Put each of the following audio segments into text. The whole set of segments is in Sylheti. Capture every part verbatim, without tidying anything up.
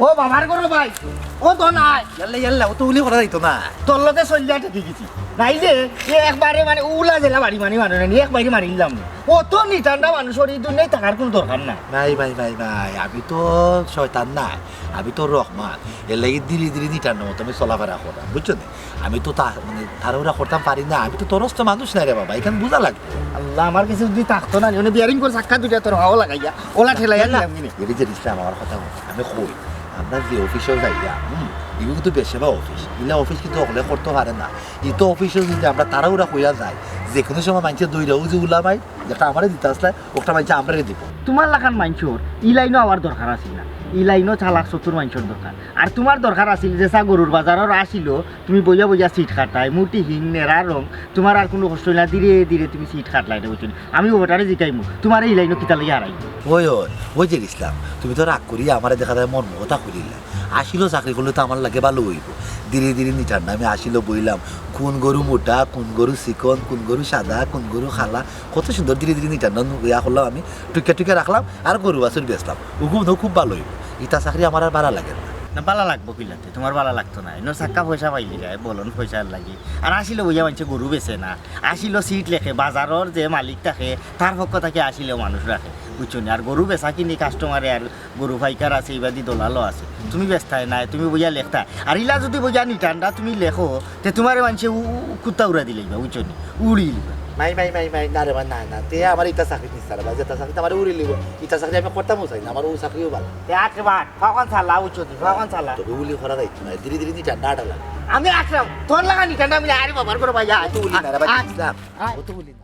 ও বাবার ঘরো ভাই, ও তো নাই। ইয়াল্লা, ইয়াল্লা, অতো উলি করা যাইতো না। তোর লগে চলিয়া ঠেকি গেছি। নাই যে, এ একবারে মানে উলা জেলা বাড়ি মারি মারে নি, একবারে মারিলাম। অতো নিটান্ডা মানুষর ই দুনিয়াত থাকার কুনু দরকার নাই। নাই ভাই, ভাই, ভাই, আমি তো শয়তান নায়, আমি তো রহমান। এর লাগি ধীরে ধীরে নিটান্ডা মতো আমি চলাফেরা করাম, বুঝছো নি? আমি তো তা-, মানে, তাড়াহুড়া করতাম পারি না, আমি তো তরস্ত মানুষ নায় রে বাবা, ইখান বুঝা লাগবো। আল্লা, আমার কাছে যদি থাকতো না, মানে বিয়ারিং করে চাক্কা দুইটা তোর হাওয়া লাগাইয়া, ওলা ঠেলাইয়া দিলাম কিনে। এরে যে ইসলাম, আমার কথা হুন, আমি কই, আমরা যে অফিসো যাইয়া, হুম, ইগু কিন্তু বেসেবা অফিস, ইলা অফিস কিন্তু হকলে করতো পারে না। ই তো অফিসো যদি আমরা তাড়াহুড়া কইয়া যাই, যে কুনু সময় মানষে দৌড়াও যে উলামাই, যেটা আমারে দিতা আসলে, ওটা মানষে আমরারে দিব। তুমার লাখান মানষর ই লাইনো আওয়ার দরকার আছিল না, ই লাইনো চালাক চতুর মানষর দরকার। আর তুমার দরকার আছিল যে চা গরুর বাজারর আসিল, তুমি বইয়া বইয়া সিট কাটায়, মুটি হিং, নেড়া রং, তুমার আর কুনু কষ্ট অইল না, ধীরে ধীরে তুমি সিট কাটলায়, বুঝছো নি? আমি ও বেটারে জিকাইমু, তুমারে ই লাইনো কিতা লাগি হারাই? ওই, ওই, ওই যে ইসলাম, তুমি তো রাগ করিয়া আমারে দেখা যায় মন কথা খুলিলা। আসিল চাকরি করলে তো আমার লাগে ভালো অইবো। ধীরে ধীরে নিটান্ডা আমি আসিল বইলাম, কুন গরু মোটা, কুন গরু চিকন, কুন গরু সাদা, কুন গরু কালা, কত সুন্দর ধীরে ধীরে নিটান্ডা ইয়া করলাম আমি, টুকিয়া টুকিয়া রাখলাম, আর গরু বাছুর বেচলাম। ওগু মনে হয় খুব ভালো অইবো। ইতা চাকরি আমার আর ভালা লাগে না। না, ভালা লাগবো কিলাতে? তুমার ভালা লাগতো না? ইনো চাক্কা পয়সা পাইলি যায়, বলন পয়সার লাগি। আর আসিল বইয়া মানষে গরু বেচে না, আসিল সিট লেখে, বাজারর যে মালিক থাকে, তার পক্ষ থাকি আসিল মানুষ রাখে, বুঝছো নি? আর গরু বেচা কিনি কাস্টমারে আর গরু পাইকার আছে, ইবাদি দলালও আছে। তুমি বেচতায় নায়, তুমি বইয়া লেখতায়। আর ইলা যদি বইয়া নিটান্ডা তুমি লেখো, তে তুমারে মানষে উ-, উ-, কুত্তা উড়া দিলাইবা, বুঝছো নি? উড়িলিবা। মাই, মাই, মাই, মাই, না রে বা, না, না, তে আমার ইতা চাকরি নিস না রে বা, যেতা চাকরি আমার উড়িলিবো, ইতা চাকরি আমি করতামও চাই না, আমার ও চাকরিও ভালা। তে আট রে বা, কখন চালা, বুঝছো নি? কখন চালা? তবে উলি করা যাইতো না, ধীরে ধীরে নিটান্ডা আটা লাগে। আমি আটরাম, তোর লাগা নিটান্ডা আমি আরে বাবার ঘরো ভাই, আয়। অত উলি না রে বা, আয়। ইসলাম, আয়। অত উলি না।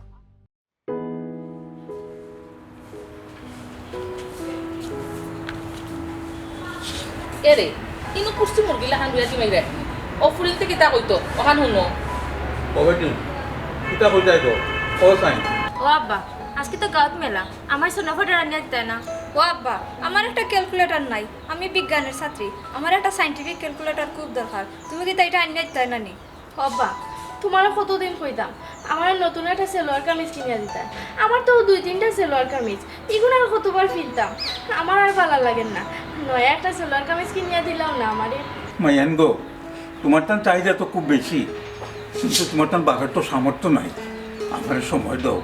এরে, ইনো কুস্তি মুরগি লাখান দুইয়া দিমাই রাখি। ও ফুরিন্তে কিতা কইতো, ওখান হুনো। ও বেটি, কিতা কইতায় গো? ও সাইন। ও আব্বা, আজকে তো গাঁওত মেলা, আমার সোনাফাটা আনিয়া দিতায় না। ও আব্বা, আমার একটা ক্যালকুলেটর নাই, আমি বিজ্ঞানের ছাত্রী, আমার একটা সায়েন্টিফিক ক্যালকুলেটর খুব দরকার, তুমি কিতা ইটা আনিয়া দিতায় না নি? ও আব্বা, তুমারে কতদিন কইতাম, আমারে নতুন একটা সেলোয়ার কামিজ কিনিয়া দিতায়। আমার তো দুই তিনটা সেলোয়ার কামিজ, ইগুন আর কতবার ফিরতাম, আমার আর ভালা লাগের না। নয়া একটা সেলোয়ার কামিজ কিনিয়া দিলাও না আমারে। মাইয়ান গো, তুমার তান চাহিদা তো খুব বেশি, কিন্তু তুমার তান বাপের তো সামর্থ্য নাই। আমারে সময় দাও,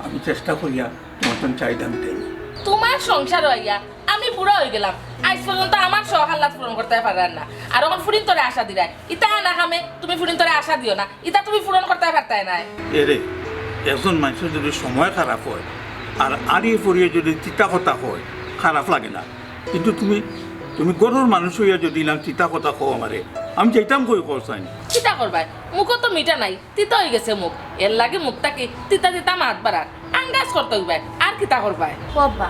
আমি চেষ্টা করিয়া তুমার তান চাহিদা মিটাইমু। তুমার সংসার অইয়া আমি বুড়া অইগেলাম, আইজ পর্যন্ত আমার শখ আহ্লাদ পূরণ করতায় পাররায় না, আর অখন ফুরিন্তরে আশা দিরায়। ইতা আনা কামে তুমি ফুরিন্তরে আশা দিও না, ইতা তুমি পূরণ করতায় পারতায় নায়। এরে, একজন মানষর যদি সময় খারাপ অয়, আর আড়িয়ে পড়িয়ে যদি তিতা কথা কয়, খারাপ লাগে না, কিন্তু তুমি, তুমি ঘরর মানুষ অইয়া যদি ইলান তিতা কথা কও আমারে, আমি যাইতাম কই কও চাইন। কিতা করবায়, মুখো তো মিঠা নাই, তিতা অইগেছে মুখ, এরলাগি মুখ থাকি তিতা তিতা মাত বারার। আন্দাজ করতে অইবায়, আর কিতা করবায়? ও আব্বা,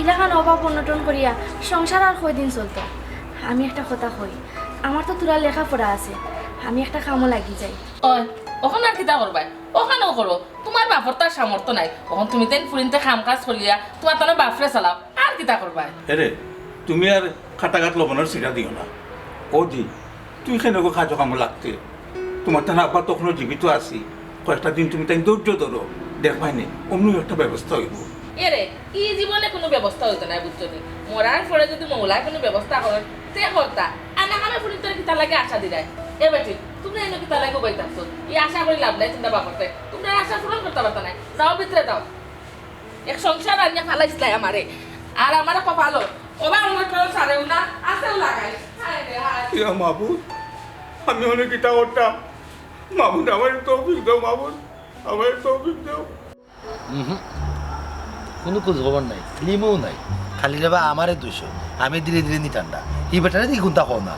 ইলাখান অভাব অনটন করিয়া সংসার আর কয়দিন চলতো? আমি একটা কথা কই, আমার তো থুড়া লেখাপড়া আছে, আমি একটা কামো লাগি যাই। অয়, অখন আর কিতা করবায়? অখানও করো, তুমার বাপর তো আর সামর্থ্য নাই। অখন তুমি তাইন ফুরিন্তে কাম কাজ করিয়া তুমার তানর বাপরে চালাও, আর কিতা করবায়? এরে, তুমি আর কাটাঘাট লবণর ছিটা দিও না। ও জি, তুই কেনে গো কাজো কামো লাগতে? তুমার তান আব্বা তখনও জীবিত আছি, কয়েকটা দিন তুমি তাইন ধৈর্য ধরো, দেখবায়নে অমনি একটা ব্যবস্থা অইবো। এরে, ই জীবনে কুনু ব্যবস্থা অইতো নায়, বুঝছো নি? মরার পরে যদি মৌলায় কুনু ব্যবস্থা করইন, তে করতা। আনা কামে ফুরিন্তরে কিতার লাগি আশা দিরায়? এ বেটি, তুমি এনে কিতার লাগি উবাই থাকছো? ই আশা করি লাভ নাই, তুমরা বাপর থাকি। তুমরার আশা পূরণ করতা পারতা নায়। যাও ভিতরে যাও। এক সংসার আনিয়া ফালাইছলায় আমারে। আর আমারে কপালো। ওবা আমার কেউ ছাড়েও না, আছেও লাগাই। হায় রে হায়। ইয়া মাবুদ, আমি অনে কিতা করতাম? মাবুদ, আমারে তৌফিক দেও মাবুদ, আমারে তৌফিক দেও। উহুম, কুনু খোঁজ খবর নাই, লিমুও নাই। খালি রে বা আমারে দুষো, আমি ধীরে ধীরে নিটান্ডা। ই বেটারে দি কুন্তা কও না।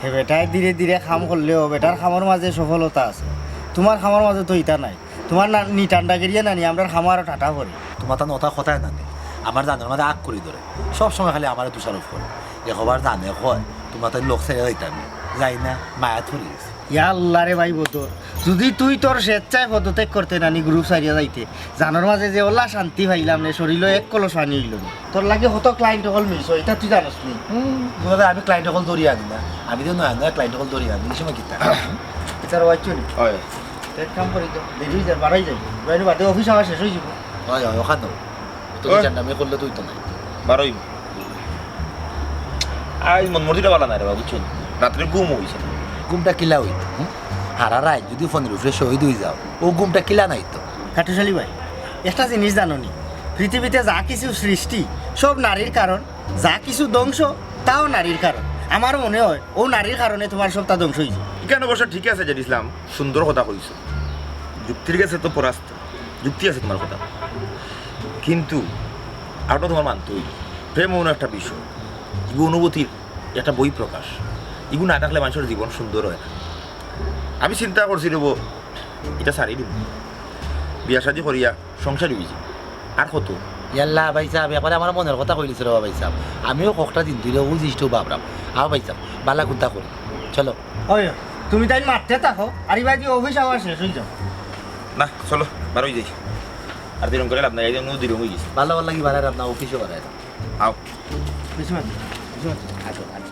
হে বেটায় ধীরে ধীরে কাম করলেও বেটার কামর মাঝে সফলতা আছে, তুমার কামর মাঝে তো ইতা নাই। তুমার না, নিটান্ডাগিরিয়ে নানি আমরার কামো আরো ঠাটা করে। তুমার তান অতা কথায় নানি, আমার জানর মাঝে আগ করি ধরে, সব সময় খালি আমারে দোষারোপ করে। একবার জানে কয়, তুমার তান লোক ছাড়িয়া যাইতাম নি, যাই না, মায়াত পড়ি গেছি। ইয়া আল্লাহ রে ভাই বদর, যদি তুই তোর স্বেচ্ছায় পদত্যাগ করতে নানি গ্রুপ ছাড়িয়া যাইতে, জানর মাঝে যে অলা শান্তি পাইলাম নে, শরীলো এক কলস পানি অইলো নে। তোর লাগি কত client অকল miss অয়, ইতা তুই জানস নি? হুম, বুঝা যায়, আমি client অকল ধরি আনি না, আমি তো নয়া নয়া client অকল ধরি আনি, ই সময় কিতা? ইতার ওয়াইচ নি? অয়। তে এক কাম করি তো, দেরি অই যার, বাড়াই যাই। বাইরে বাদে অফিস আমার শেষ অই যাইবো। অয়, অয়, অখান তো। তো ওই। রিটার্ন আমি করলে তুই তো নাই। বারোই। আইজ মন মর্জিটা ভালা নাই রে বা, বুঝছো নি? রাত্রে ঘুম অইছে না। ঘুমটা কিলা অইতো, হুম? হারা রাইত যদি ফোনের উপরে শহীদ অই যাও, অউ ঘুমটা কিলা নাইতো? কাটুশালী ভাই, একটা জিনিস জানো নি? পৃথিবীতে যা কিছু সৃষ্টি, সব নারীর কারণ। যা কিছু ধ্বংস, তাও নারীর কারণ। আমার মনে হয়, অউ নারীর কারণে তুমার সবটা ধ্বংস অইছে। ইখান অবশ্য ঠিক আছে, জেড ইসলাম, সুন্দর কথা কইছো। যুক্তির গেছে তো পরাস্ত, যুক্তি আছে তুমার কথা, কিন্তু আরোটা তুমার মানতে অইবো। প্রেম অন্য একটা বিষয়, ইগু অনুভূতির একটা বহিঃপ্রকাশ। ইগু না থাকলে মানষর জীবন সুন্দর অয় না। আমি চিন্তা করছি রে বা, ইটা ছাড়ি দিমু, বিয়া শাদি করিয়া সংসারী অইযিমু। আর কত? ইয়াল্লা ভাইসাব, একবারে আমার মনর কথা কইলিছো রে বা ভাইসাব। আমিও কয়টা দিন ধরি অউ জিনিসটাউ ভাবরাম। আও ভাইসাব, ভালা কুন্তা করি। চলো। ওই, তুমি তাইন মাততে থাকো, আর ইবাদি office hour শেষ অই যাও। না, চলো, বার অই যাই। আর দেরি করি লাভ নাই, এই জন্য দেরি অই গেছে। ভালা ভালা কি বাড়াইরাম না, office-ও বাড়াইরাম। আও। বিসমিল্লাহ, বিসমিল্লাহ। আসো, আসো।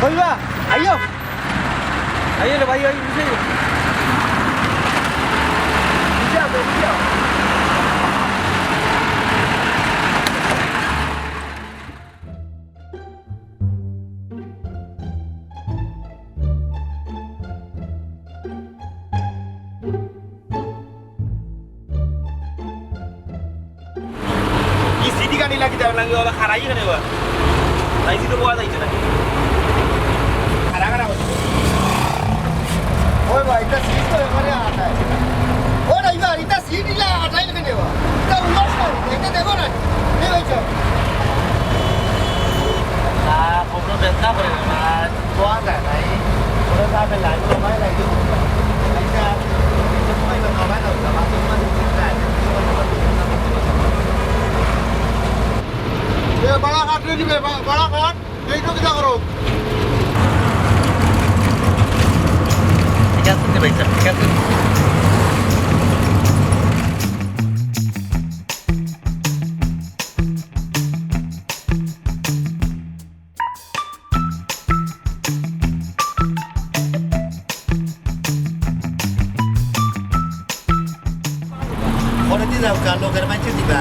কইবা? আইও। আইও রে ভাই, ওই পিছে। পিছে আও, পিছে আও। ই সিটি গাড়ি লাগি যাওয়া লাগে, ওরা খাড়াই এখানে বা। তাই সিটে বওয়া যাইছে না। খাড়া খাড়া হচ্ছে। ওই ভাই, এটা সিট তো এবারে আটায়। ও driver, এটা সিট ইলা আটাই লাগে নেওয়া। এটা উল্লাস করে, এটা দেখো না। এই ভাই, চল। না, খবর বেদনা করে না। কোয়া যায় নাই। ওরা যাবে লাইন, ওরা ভাই লাইন। আচ্ছা, এটা সময় তো খাওয়া দাও, খাওয়া দাও, খাওয়া দাও। এ, বাড়া ঘাট রে দিবে, বা-, বাড়া ঘাট। এইটুকু কিতা করো? ঠিক আছে, ভাই সাহেব, ঠিক আছে। ঘরেদি যাও গা, লগর মাইনষে দিবা।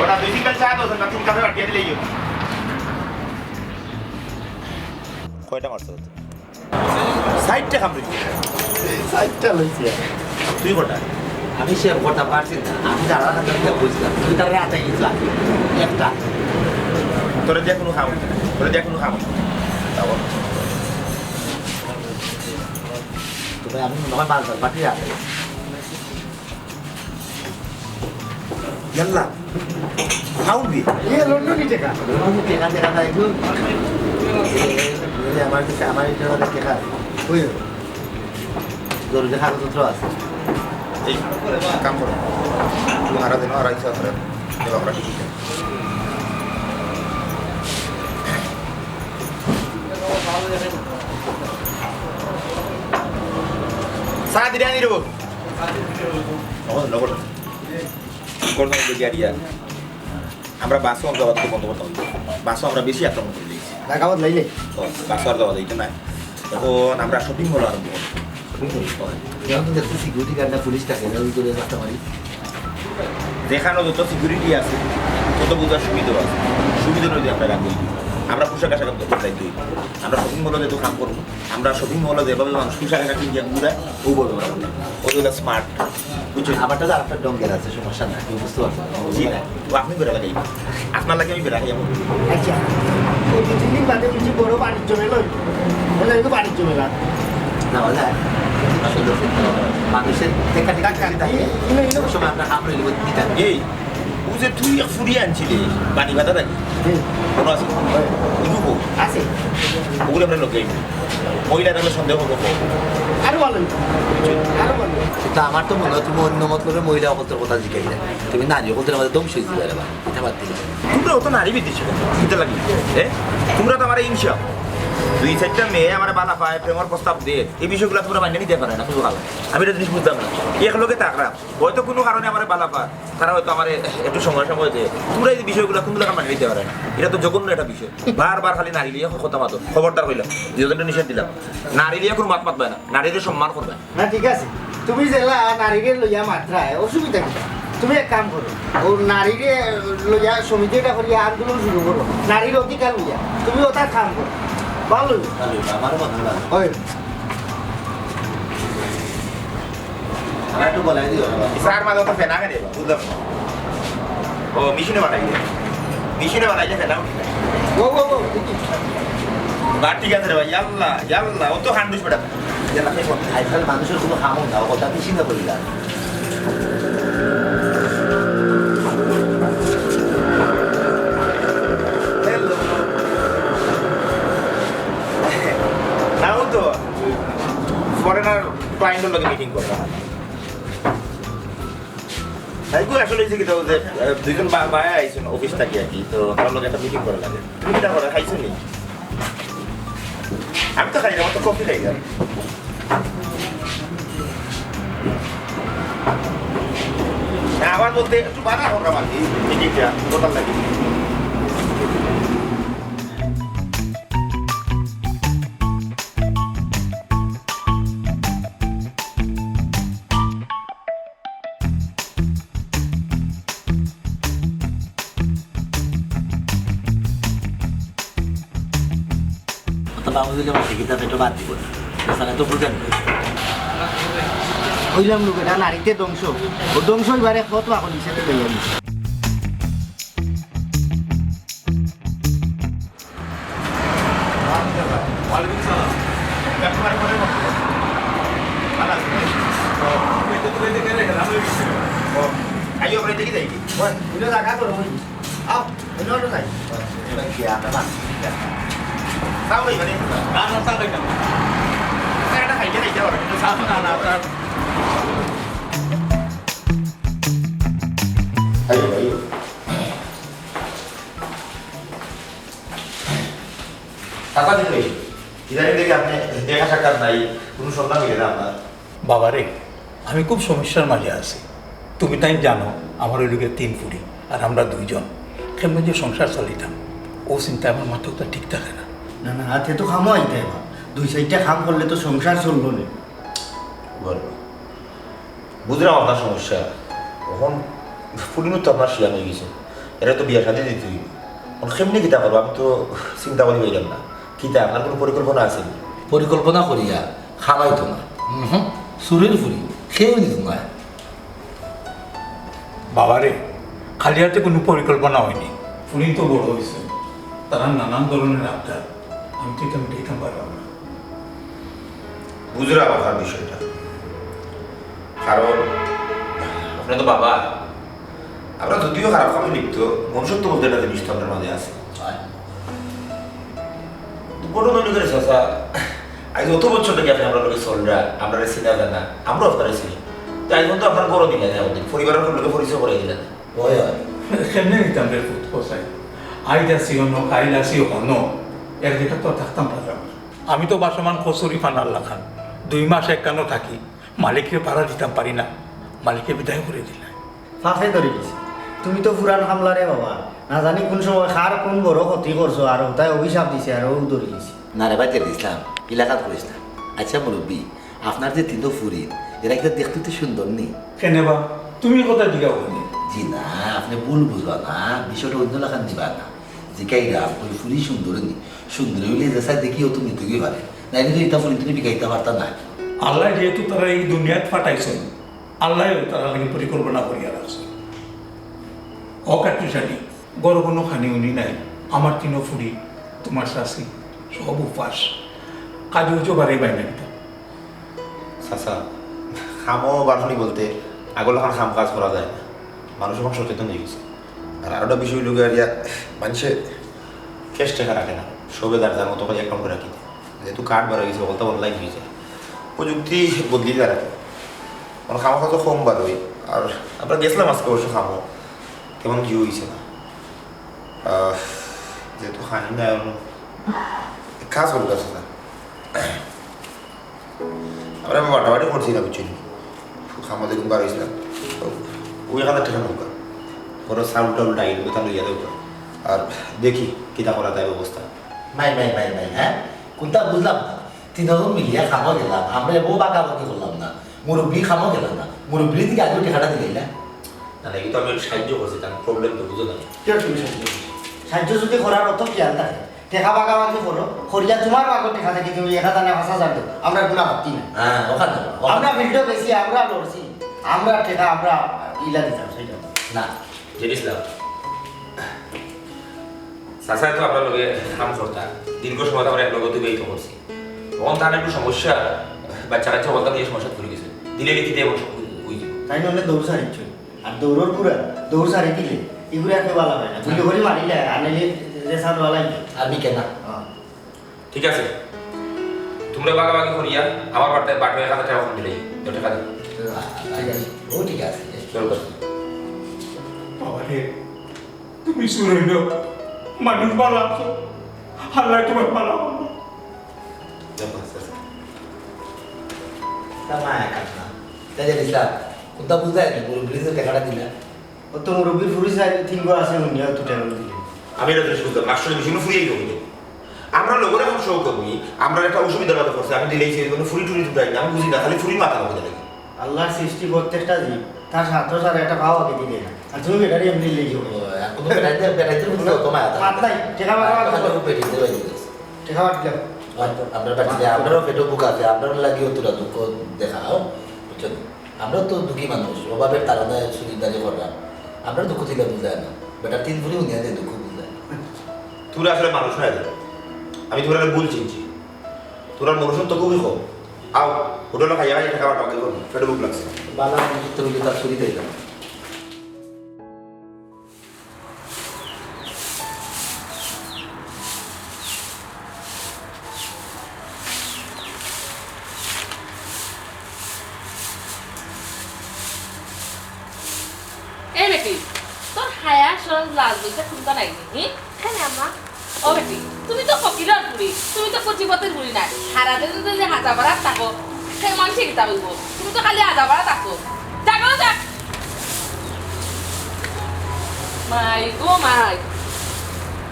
ওরা দুই সিঙ্গেল চা দাও, না তিন কাপে বাটিয়ে দিলেই হবে। কয়টা মারছো? ষাইটটা কামড়ি। ষাইটটা লইছি। তুই কটা? আমি সে কটা পারছি না। আমি দাঁড়ার কাছে একটা বুঝলাম। তুই তার রাতে গেছিলাম। একটা। তোরে দিয়ে কোনো কাম হইতো না। তোরে দিয়ে কোনো কাম হইতো না। তাও। তবে আমি মনে হয় মাছ ধর পাঠিয়ে আসে। ইয়াল্লা, খাও বি। এ লন্ডনি টেকা। লন্ডনি টেকা, টেকা নাই গো। এ, আমার কাছে, আমার এই টেকা, টেকা। ওই, জরুরি কাগজপত্র আছে। এই, কাম করো। তুমি হারা দিন, হারা ইচ্ছা করে। এবার আমরা কি করতে? চা দিলে আনি দেবো। তখন লগর। করতাম অইলো গিয়া রিয়া। আমরা বাসও আমরা আবার বন্ধ করতাম অইলো। বাসও আমরা বেশি আক্রমণ করি দিয়েছি। ঢাকা বদলাইলে? তো বাসও আর যাওয়া যাইতো না। এখন আমরা শপিং মল আরম্ভ করবো। Shopping mall? এখন তো দেখছি সিকিউরিটি গার্ড না পুলিশ থাকে, না ওই করে রাস্তা মারি। যেখানে যত সিকিউরিটি আছে, তত বুঝার সুবিধা আছে। সুবিধা অনুযায়ী আমরা রাখবো। আমরা পোশাক আশাক করতে চাই তুই। আমরা শপিং মলে যেহেতু কাম করবো, আমরা শপিং মলে যেভাবে মানুষ পোশাক আশাক কিনে ঘুরে, ওইভাবে আমরা করবো। ওই হলো স্মার্ট। বুঝছো? আমারটা তো আরেকটা ঢঙ্গের আছে, সমস্যা নাই, কেউ বুঝতে পারবে না। জি না, ও আপনি বেড়া লাগাই, আপনার লাগে আমি বেড়া খাইয়া পড়বো। আচ্ছা, এই দুই তিন দিন বাদে কিছু বড় বাণিজ্য মেলা হইব, ওটা কিন্তু বাণিজ্য মেলা। না, ওটা মানুষের টেকা টেকা টেকা থাকে। এই, এই, এই, সব সময় আমরা হাফ রইলে দিতাম। এই, ও যে তুই এক ফুরিয়ে আনছিলি, বাণী বাধা থাকি। হুম। মনে আছে? হয়। ওগুলো কো? আছে। ওগুলো আমরা লোকে মহিলা নামে সন্দেহ করবো। আরো ভালো হইতো। আরো ভালো হইতো। কিন্তু আমার তো মনে হয় তুমি অন্য মতলবে মহিলা অকলতর কথা জিজ্ঞাসা। তুমি নারী অকলতর আমাদের ধ্বংস হয়ে যাবে রে বা। এটা বাদ দিলে। তোমরা অত নারী বিদ্বেষী কেন? কিতা লাগি? এ? তোমরা তো আমার হিংসা। দুই চারটা মেয়ে আমার বালা পায়, প্রেমর প্রস্তাব দেয়। এই বিষয়গুলো তোমরা মানিয়ে নিতে পারে না, কোনো কারণে। আমি একটা জিনিস বুঝলাম না। এক লোকে তাকরা, হয়তো কোনো কারণে আমার বালা পায়, তারা হয়তো আমার একটু সময় সময় দেয়। তোমরা এই বিষয়গুলো কোন লোকে মানিয়ে নিতে পারে না। এটা তো জঘন্য একটা বিষয়। বারবার খালি নারী লিয়ে কথা মাতো। খবরদার কইলাম, দুজনকে নিষেধ দিলাম। নারী লিয়ে কোনো মাত মাতবে না, নারীদের সম্মান করবে। না, ঠিক আছে, তুমি যেলা নারীরে লইয়া মাতরায়, অসুবিধা কি? তুমি এক কাম করো, ও নারীরে লইয়া সমিতি এটা করিয়া আন্দোলন শুরু করো, নারীর অধিকার লইয়া তুমি ওটা কাম করো, ভালো হইব। ভালো হইব, আমারও মনে হয় ভালো। হয়। আমার একটু বলাই দিও না, বাবা। স্যার, মাঝে তো ফেনা কেন এবার? বুঝলাম না। ও, মেশিনে বানাই দে। মেশিনে বানাইলে ফেনা উঠি না। ও, ও, ও, দেখি। বা, ঠিক আছে রে ভাই, ইয়াল্লা, ইয়াল্লা, ও তো হান্ডুস বেটা। ইয়াল্লা, ফেস করতে। আজকাল মানুষের কোনো কামও না, ও কথা মেশিনে করি না। হ্যালো। নাও তো, ফরেনার ক্লায়েন্টর লগে মিটিং করবা। তাই কই আসলে হইছে কি তো যে, আহ, দুইজন বা-, বায়া আইছেন অফিস থাকি আর কি, তো তার লগে একটা মিটিং করা লাগে। তুমি কিতা করো, খাইছো নি? আমি তো খাই না, আমার তো কফি খাই না। না, আবার বলতে একটু বাধা করলাম আর কি, মিটিংটা, কোথার লাগে। অত বাবু দিলে আমার শিক্ষিতা পেটও বাদ দিব না। এখানে তো বুঝেন না। কইলাম লোক, এটা নারীতে ধ্বংস। ও ধ্বংস এবারে কত এখন নিচে তো লইয়া নিছে। ওয়ালাইকুম সালাম। ভালো আছেন? ও, এই তো তুমি দেখে রেখে দাও। ও, আইও, আমরা দেখি যাই। ওই, ওইটা দেখা করো, ওই। আও, ওইটা ওটা যাই। এটা কি আপনার? তাও ওই মানে? না, না, তাও ওই না। একটা খাইতে খাইতে পারো, কিন্তু চা না, না, চা। আইও, আইও। চাচা, ঠিক হয়েছে। ইদানিং দেখি আপনি দেখা সাক্ষাৎ নাই, কোনো সন্ধান মিলে না আপনার। বাবারে, আমি খুব সমস্যার মাঝে আছি। তুমি তাই জানো, আমার ওই লোকের তিন ফুড়ি, আর আমরা দুইজন। কেমনে যে সংসার চালাইতাম, ও চিন্তায় আমার মাথাটা ঠিক থাকে না। না, না, হাতে তো কামও আইতে হবে। দুই চাইরটা কাম করলে তো সংসার চলবো না। বলো। বুঝলাম আপনার সমস্যা। এখন ফুলিনুর তো আপনার শিয়ান হয়ে গেছে, এরা তো বিয়া শাদী দিতে হইব। এখন কেমনি কিতা করবো, আমি তো চিন্তা করি পাইলাম না। কিতা, আপনার কোনো পরিকল্পনা আছে নি? পরিকল্পনা করিয়া খাওয়াই তো না। হুম, চুরের ফুলি, খেয়েও নিত না। বাবারে, খালি হাতে কোনো পরিকল্পনা হয়নি। ফুলিন তো বড় হয়েছে, তারা নানান ধরনের আবদার, আমি তো এটা মিটাইতাম পারলাম না। বুঝলাম আপনার বিষয়টা, কারণ আপনি তো বাবা। আমরা যদিও খারাপ কামে লিপ্ত, মনুষ্যত্ব বলতে একটা জিনিস তো আপনার মাঝে আছে। হয়। তো ঘটনা হলো কি রে চাচা, আজ অত বছর থেকে আপনি আমরা লগে চলরা, আমরা চিনা জানা, আমরাও আপনারে চিনি। তাই এখন তো আপনার বড় দিন আছে আমাদের, পরিবারের লোকে পরিচয় করে দিলেন। হয়, হয়। কেমনে নিতাম রে পুত, কোথায়? আইজ আছি অন্য, কাইল আছি অন্য, এক জায়গা তো থাকতাম পারলাম না। আমি তো বাসমান কচুরি ফানার লাখান, দুই মাস একখানো থাকি, মালিকরে ভাড়া দিতাম পারি না, মালিকে বিদায় করে দিলা। ফাঁসে ধরি গেছে। তুমি তো পুরান হামলা রে বাবা, না জানি কোন সময় কার কোন বড় ক্ষতি করছো, আর ওটায় অভিশাপ দিছে, আর ও ধরি গেছে। না রে ভাই, জেদ ইসলাম, ইলাকাত করিস না। আচ্ছা মুরব্বী, আপনার যে তিনটা ফুরি, এরা কিন্তু দেখতে তো সুন্দর নি? কেনে বা? তুমি কথা জিগাও কেনে? জি না, আপনি ভুল বুঝবা না, বিষয়টা অন্য লাখান দিবা না। জিকাইরা, ওই ফুরি সুন্দর নি? সুন্দর হইলে যে সাই দেখি ও তো নিতে গিয়ে পারে, নাইলে তো এটা ফুরি তুমি বিকাইতে পারতা না। আল্লাহ যেহেতু তারা এই দুনিয়াত পাঠাইছেন, আল্লাহ তারা লাগি পরিকল্পনা করিয়া রাখছেন। অকাট্টুশালী, ঘরো কোনো খানি উনি নাই। আমার তিনো ফুরি, তোমার শাশি, সব উপাস। কাজে উজো বাড়াই বাইনা কিতা? চাচা, কামও বাড়ানি বলতে আগর লাখান কাম কাজ করা যায় না। মানুষ এখন সচেতন হয়ে গেছে। আর আরোটা বিষয় লোকে আর ইয়া, মানুষে ক্যাশ টাকা রাখে না, সবে যার যার মতো করে অ্যাকাউন্টে রাখি দেয়। যেহেতু কার্ড বার হয়ে গেছে, বলতে অনলাইন হয়ে যায়, প্রযুক্তি বদলি যায় আর কি। মানে কামা কত কম বার হই। আর আমরা গেছিলাম আজকে অবশ্য কামো, তেমন কি হয়েছে না। আহ, যেহেতু খানি না, এখন এক কাজ করবো চাচা। আমরা বাটাবাটি করছি না, বুঝছেন? কামা দেখুন বার হয়েছিলাম। তো ওই এখানে টেকা নৌকা। ওরা চাউল টাউল ডাইল ওটা লইয়া দেবো। আর দেখি কিতা করা যায় ব্যবস্থা। মাই, মাই, মাই, মাই, হ্যাঁ? কোনটা বুঝলাম না? তিনজন মিলিয়া কামো গেলাম, আমরা এগো বাগাবাগি করলাম না, মুরব্বী কামো গেলাম না, মুরব্বীর দিকে আগে টেকাটা দিলে না। না, না, কিন্তু আমি একটু সাহায্য করছি, তার প্রবলেম তো বুঝো না। কেউ তুমি সাহায্য করছো? সাহায্য যদি করার অত খেয়াল থাকে, টেকা বাগাবাগি করো, করিয়া তোমার বাগর টেকা থাকি তুমি এক হাজার না পাঁচ হাজার দেও, আমরা কোনো আপত্তি নাই। হ্যাঁ, ওখানে, ওখানে। আমরা ফিল্ডও গেছি, আমরা লড়ছি, আমরা টেকা আমরা ইলা দিতাম, সেটা। না। জেড ইসলাম, চাচায় তো আপনার লগে কাম করতা, দীর্ঘ সময় তো আমরা এক লগে অতিবাহিত করছি। তখন তার একটু সমস্যা, বাচ্চা কাচ্চা বলতাম এই সমস্যা পড়ে গেছে, দিলে লিখি দিয়ে এবং সব হয়ে যাবে। তাই নাহলে দৌড় সারিচ্ছ, আর দৌড়র পুরা দৌড় সারি দিলে এগুলো এত ভালো হয় না, গুলি করি মারিলে আর নাইলে রেসার ভালো লাগে। আমি কেনা। হ্যাঁ। ঠিক আছে, তোমরা ভাগাভাগি করিয়া আমার বার্তায় বাটো এক হাজার টেকা এখন দিলেই, দশ টেকা দিই। ঠিক আছে, ও ঠিক আছে। চলো, বস। বাবা রে, তুমি সুর হইল, মানুষ ভালো আছো, আল্লাহ তোমার ভালো করবো। দেখো, আস্তে আস্তে। তা মা একা না। তাই জানিস না, কোনটা বুঝায় নি, মুরব্বী যে টেকাটা দিলা। ও তো মুরব্বীর ফুরি চাই, তিন ঘর আছে, উনিও তো টেকা দিলে। আমি এটা জিনিস বুঝলাম, মাস্টার বিষয়গুলো ফুরিয়ে গেল। আমরা লোকের এখন সহকর্মী, আমরা একটা অসুবিধা বাধা করছে, আমি দিলেই সেই জন্য ফুরি টুরি টুটাই না, আমি বুঝি না, খালি ফুরি মাথা কথা লাগে। আল্লাহর সৃষ্টি প্রত্যেকটা জীব, তার স্বার্থ ছাড়া একটা পাও আগে দিবে না। আর তুমি বেটারি এমনি লেগে হবে। ও, আর কোনো বেটাইতে, বেটাইতে বুঝতে হতো না, মাত নাই, টেকা বাড়া আমার কথা। বেটাইতে বাইরে গেছে। টেকা বাড় দিলাম। আর আপনার বাড়িতে, আপনারও পেটও ভুক আছে, আপনারও লাগিও তোরা দুঃখ দেখাও, বুঝছো তো? আমরা তো দুঃখী মানুষ, অভাবের তাড়নায় চুরিদারি করলাম। আমরা দুঃখ দিলে বুঝায় না। বেটা তিন ফুরি উনিয়া দেয় দুঃখ বুঝায়। তোরা আসলে মানুষ না রে। আমি তোরা ভুল চিনছি। তোরা মনুষ্যত্ব খুবই কম। আও, হোটেলে খাইয়া খাইয়া টাকা পাঠাও, কি করবো? পেটে ভুক লাগছে। বালা মনুষ্যত্ব হইলে তার চুরি দিলাম। এই বেটি, তোর হায়া শরম লাজ বলতে কোনটা নাই নি, হুম? কেনে আম্মা? ও বেটি, তুমি তো ফকিরর ফুরি, তুমি তো কোটিপতির ফুরি নায়। হারা দিন যদি হাজা বাড়া থাকো, সে মানুষে কিতা বলবো? তুমি তো খালি হাজা বাড়া থাকো। থাকো, থাক। মাই গো মাই।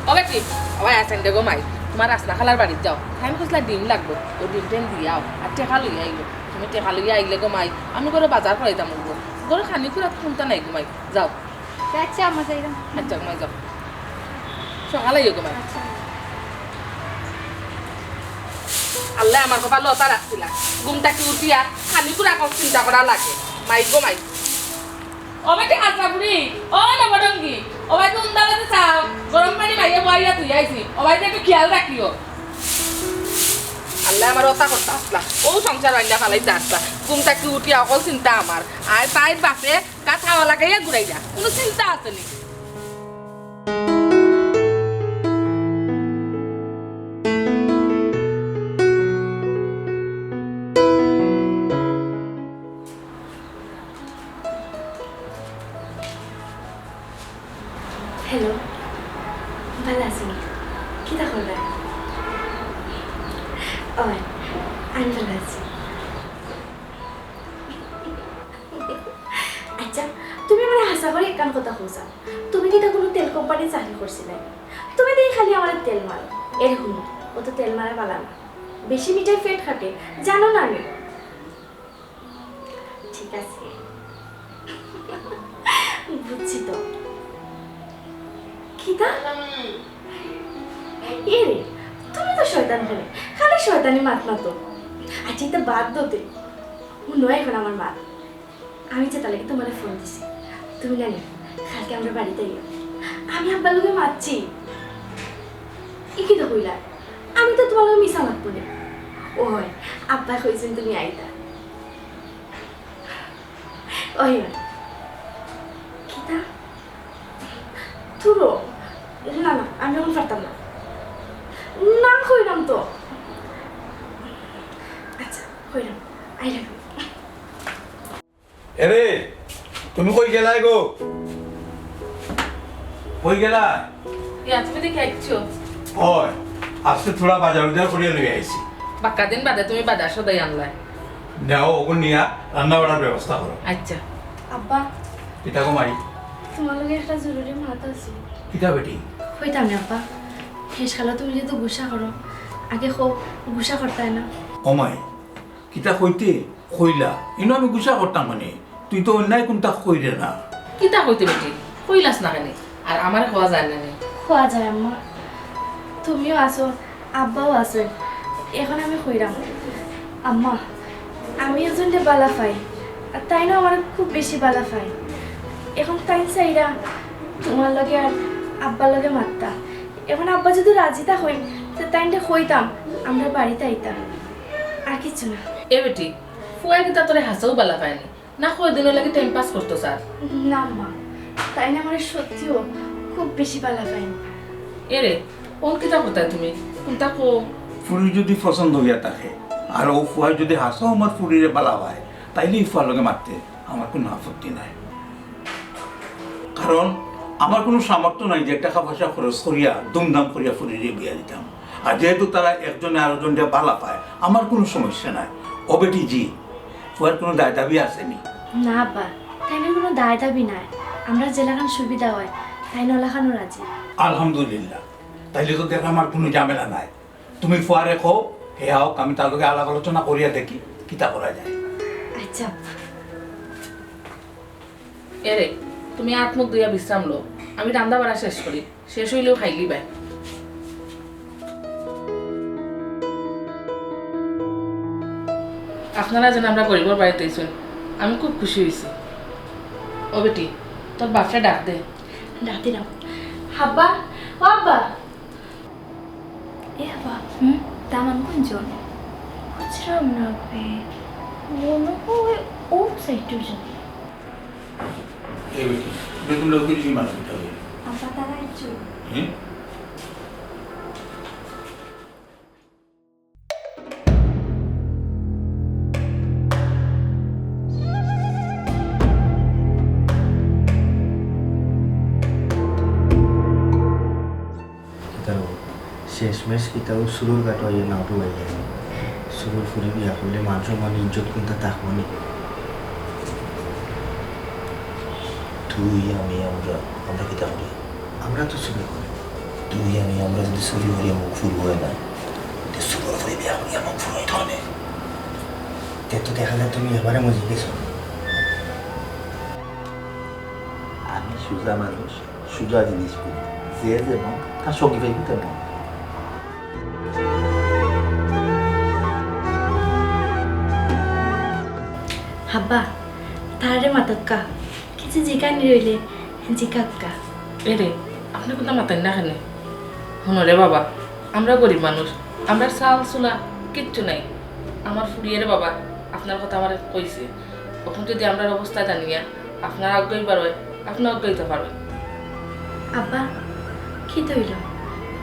ও বেটি, ও ভাই আছেন দে গো মাই। তোমার রাসনা খালার বাড়িত যাও। আমি কইছিলা ডিম লাগবো, ও ডিম টিম দিয়া আও। আর টেকা লইয়া আইলো। তুমি টেকা লইয়া আইলে গো মাই, আমি ঘরে বাজার করাইতাম গো। ঘরে খানি খুরা তো শুনতা নাই গো মাই। যাও। আচ্ছা, আম্মা, যাইরাম। আচ্ছা, ঘুমাই যাও। সকালে আইও ঘুমাই। আচ্ছা। আল্লাহ আমার কপালো ওটা রাখছিলা। ঘুম থাকি উঠিয়া খানি পুরা কম চিন্তা করা লাগে। মাই গো মাই। ও বেটি হাজরা বুড়ি, ও নবডঙ্গি, ও ভাই তো উন্দালাতে চাও। গরম পানি মাইয়া বইয়া তুই আইছি। ও ভাই একটু খেয়াল রাখিও। আল্লাহ আমার ওটা করতে আসলা। ও সংসার ভাঙ্গা ফালাইতে আসলা। ঘুম থাকি উঠিয়া অকল চিন্তা আমার। আয় তাই বাসে কাত হাওয়া লাগাইয়া ঘুরাইরা, কোনো চিন্তা আছে নি। হ্যালো, ভালো আছি। কিতা করবা? ও, আমি ভালো আছি। আচ্ছা, তুমি আমার হাসা কথা কইছাইন, তুমি কিতা কুনু তেল কোম্পানিত চাকরি করছিলায়? তুমি দেখি খালি আমারে তেল মারো। এরে হুনো, অত তেল মারা ভালা না, বেশি মিঠায় পেট কাটে, জানো না নি? ঠিক আছে, বুঝছি তো। কিতা? এরে, তুমি তো শয়তান খালি, খালি শয়তানি মাত মাতো। আচ্ছা, ইতা বাদ দেও তে। হুনো অখন আমার মাত। আমি যে তার লাগি তুমারে ফোন দিছি, তুমি না নি কালকে আমরার বাড়িত আইও। আমি আব্বার লগে মাতছি। ই কিতা কইলায়? আমি তো তুমার লগে মিছা মাতমু নি। অয়, আব্বায় কইছইন তুমি আইতা। অয়, অয়। কিতা? তুরো? না, না, আমি অখন পারতাম না। না, কইরাম তো। আচ্ছা, কইরাম। I love you। এরে, তুমি কই গেলায় গো? কই গেলায়? ইয়া, তুমি দেখি আইছো? অয়, আজকে থুড়া বাজার উজার করিয়া লইয়া আইছি। বাক্কা দিন বাদে তুমি বাজার সদাই আনলায়। নেও, অগুন নিয়া রান্না বাড়ার ব্যবস্থা করো। আচ্ছা। আব্বা। কিতা গো মাই? তুমার লগে একটা জরুরি মাত আছে। কিতা বেটি? কইতাম না আব্বা, শেষকালে তুমি যেহেতু গুসা করো, আগে কও, গুসা করতায় না। ও মাই, কিতা কইতে কইলা, ইনো আমি গুসা করতাম মানে? তুই তো অন্যায় কুনতা কইরে না। কিতা কইতে বেটি? কইলাস না কেনে? আর আমারে কওয়া যায় না নি? কওয়া যায় আম্মা, তুমিও আছো, আব্বাও আছইন। অখন আমি কইরাম, আম্মা, আমি একজনরে বালা পাই, আর তাইনও আমারে খুব বেশি বালা পাইন। অখন তাইন চাইরা তুমার লগে আর আব্বার লগে মাততা। অখন আব্বা যদি রাজি থাকইন, তে তাইনরে কইতাম, আমরার বাড়িত আইতা। আর কিচ্ছু না। এ বেটি, ফুয়ায় কিতা তোরে হাছাউ বালা পায়নি? না কয়দিনর লাগি time pass করতো চায়? না মা, তাইন আমারে সত্যিও খুব বেশি বালা পাইন। এরে, অন কিতা করতায় তুমি? কুনতা কও? ফুরি যদি পছন্দ অইয়া থাকে, আর অউ ফুয়ায় যদি হাছাউ আমার ফুরিরে বালা পায়, তাইলে ই ফুয়ার লগে মাততে আমার কুনু আপত্তি নাই। কারণ আমার কুনু সামর্থ্য নাই যে টেকা পয়সা খরচ করিয়া ধুমধাম করিয়া ফুরিরে বিয়া দিতাম। আর যেহেতু তারা একজনে আরকজনরে বালা পায়, আমার কুনু সমস্যা নাই। ও বেটি জি, ফুয়ার কুনু দায় দাবি আছে নি? না আব্বা, তাইনর কুনু দায় দাবি নাই। আমরার যেলাখান সুবিধা অয়, তাইন অলাখানও রাজি। আলহামদুলিল্লাহ, তাইলে তো দেখলাম আর কুনু ঝামেলা নাই। তুমি ফুয়ারে কও, হে আউক, আমি তার লগে আলাপ আলোচনা করিয়া দেখি কিতা করা যায়। আচ্ছা আব্বা। এরে, তুমি আত মুখ ধুইয়া বিশ্রাম লও, আমি রান্দা বাড়া শেষ করি, শেষ অইলেউ খাইলিবায়। আপনারা যেন আমরার গরিবর বাড়িত আইছইন, আমি খুব খুশি অইছি। ও বেটি, তোর বাপরে ডাক দে। ডাক দিরাম। আব্বা, ও আব্বা। এ আব্বা, হুম? দামান কুনজন? বুঝরাম না বে। মনো অয় অউ side-র জন। এ বেটি, বেগুন লোক কিছু মারা দিতে হবে। আব্বা, তারা আইছো। হুম? কিতা রে, শেষমেশ কিতা অউ চুরর গাটো আইয়া নাও ডুবাই গেল। চুরর ফুরি বিয়া করলে মান সম্মান ইজ্জত কুনতা থাকবো নি? তুই, আমি, আমরা, আমরা কিতা করি? আমরা তো চুরি করি। তুই, আমি, আমরা যদি চুরি করিয়া মুখ ফুরবো না, তে চুরর ফুরি বিয়া করিয়া মুখ ফুরবো তাহলে? তে তো দেখা যায় তুমি এবারে মজি গেছো। আমি সুজা মানুষ, সুজা জিনিস করি। যে যেমন, তার সঙ্গী পাইবি তেমন। আব্বা, তারে মাতউক্কা। কিছু জিকানি রইলে জিকাউক্কা। এরে, আপনে কুনতা মাতইন না কেনে? হুনো রে বাবা, আমরা গরিব মানুষ, আমরার চাল চুলা কিচ্ছু নাই। আমার ফুরিয়ে রে বাবা আপনার কথা আমারে কইছে। অখন যদি আমরার অবস্থা জানিয়া আপনার আউক্কা অইবার অয়, আপনে আউক্কা অইতা পারইন। আব্বা, কিতা অইলো?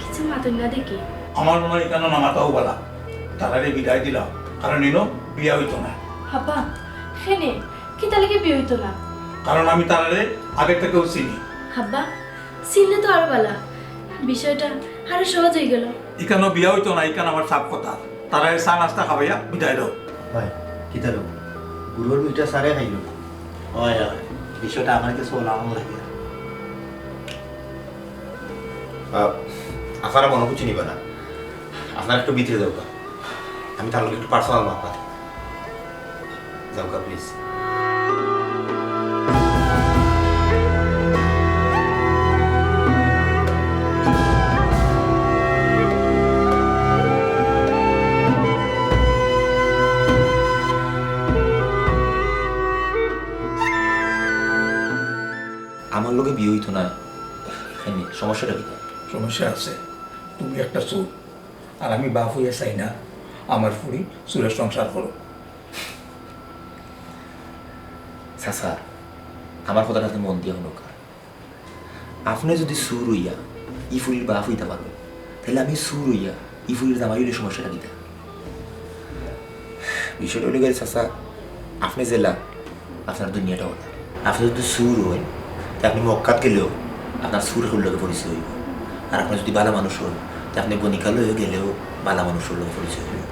কিছু মাতইন না দেখি। আমার মনো অয় ইখানো না মাতাউ ভালা। তারারে বিদায় দিলাও, কারণ ইনো বিয়া অইতো না। আব্বা, কেনে? কিতার লাগি বিয়া অইতো না? কারণ আমি তারারে আগে থাকিউ চিনি। আব্বা, চিনলে তো আরো ভালা, বিষয়টা আরো সহজ অইগেলো। ইখানো বিয়া অইতো না, ইখান আমার সাফ কথা। তারারে চা নাস্তা খাওয়াইয়া বিদায় দেও। ভাই, কিতা রে? গুড়র মিঠা সারে খাইলো। অয়, অয়, বিষয়টা আমার কাছে অলাখান লাগে। আহ, আপনারা মনো কিছু নিবা না, আপনারা একটু ভিতরে যাউক্কা, আমি তার লগে একটু পার্সোনাল মাত মাতি। যাউক্কা প্লিজ। আমার লগে বিয়া অইতো না, কেনে, সমস্যাটা কিতা? সমস্যা আছে। তুমি একটা চুর, আর আমি বাপ অইয়া চাই না আমার ফুড়ি চুরের সংসার করো। চাচা, আমার কথাটা আপনে মন দিয়া হুনউক্কা। আপনে যুদি চুর অইয়া ই ফুড়ির বাপ অইতা পারইন, তাইলে আমি চুর অইয়া ই ফুড়ির জামাই অইলে সমস্যাটা কিতা? বিষয়টা অইলো গিয়া চাচা, আপনে যেলা, আপনার দুনিয়াটা অলা। আপনে যুদি চুর অইন, তে আপনে মক্কাত গেলেও আপনার চুর অকলর লগে পরিচয় অইবো। আর আপনে যুদি ভালা মানুষ অইন, তে আপনে বণিকালয়ে গেলেও ভালা মানুষর লগে পরিচয় অইবো।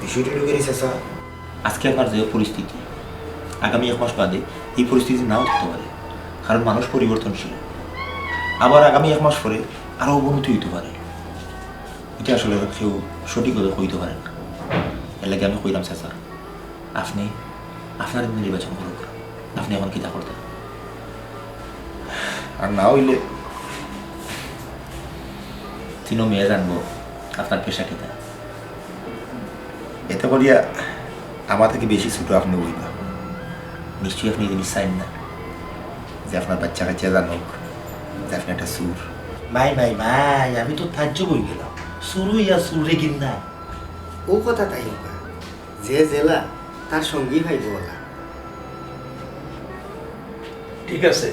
বিষয়টা অইলো গিয়া চাচা, আজকে আপনার যে পরিস্থিতি, আগামী এক মাস বাদে ই পরিস্থিতি নাও থাকতে পারে, কারণ মানুষ পরিবর্তনশীল। আবার আগামী এক মাস পরে আরো অবনতি অইতে পারে। ইটা আসলে কেউ সঠিকভাবে কইতে পারে না। এর লাগি আমি কইলাম, চাচা, আপনে আপনার দিন নির্বাচন করউক্কা, আপনে অখন কিতা করতা? আর না অইলে তিনও মেয়ে জানবো আপনার পেশা কিতা। এতে করিয়া আমার থাকি বেশি ছোট আপনে অইবা। নিশ্চয়ই আপনে ই জিনিস চাইন না যে আপনার বাচ্চা কাচ্চা জানউক যে আপনে একটা চুর। মাই, মাই, মাই, আমি তো তাজ্জুব অইগেলাম। চুর অইয়া চুররে ঘিন্না। অউ কথা তাই অইবা। যে যেলা, তার সঙ্গী পাইবো অলা। ঠিক আছে,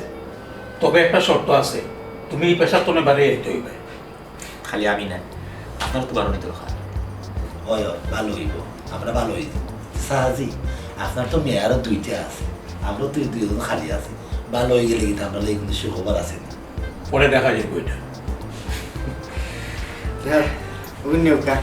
তবে একটা শর্ত আছে, তুমি ই পেশার তনে বারই আইতে অইবায়। খালি আমি না, আপনারও তো বারনি দরকার। অয়, অয়, ভালা অইবো, আমরা ভালা অইবো। চাচাজি, আপনার তো মেয়ে আরো দুইটা আছে, আমরাও তো দুইজন খালি আছি। ভালা অইগেলে কিন্তু আমরার লাগি কিন্তু সুখবর আছে। পরে দেখা যাইবো ইটা। যাক, অইন্যকা।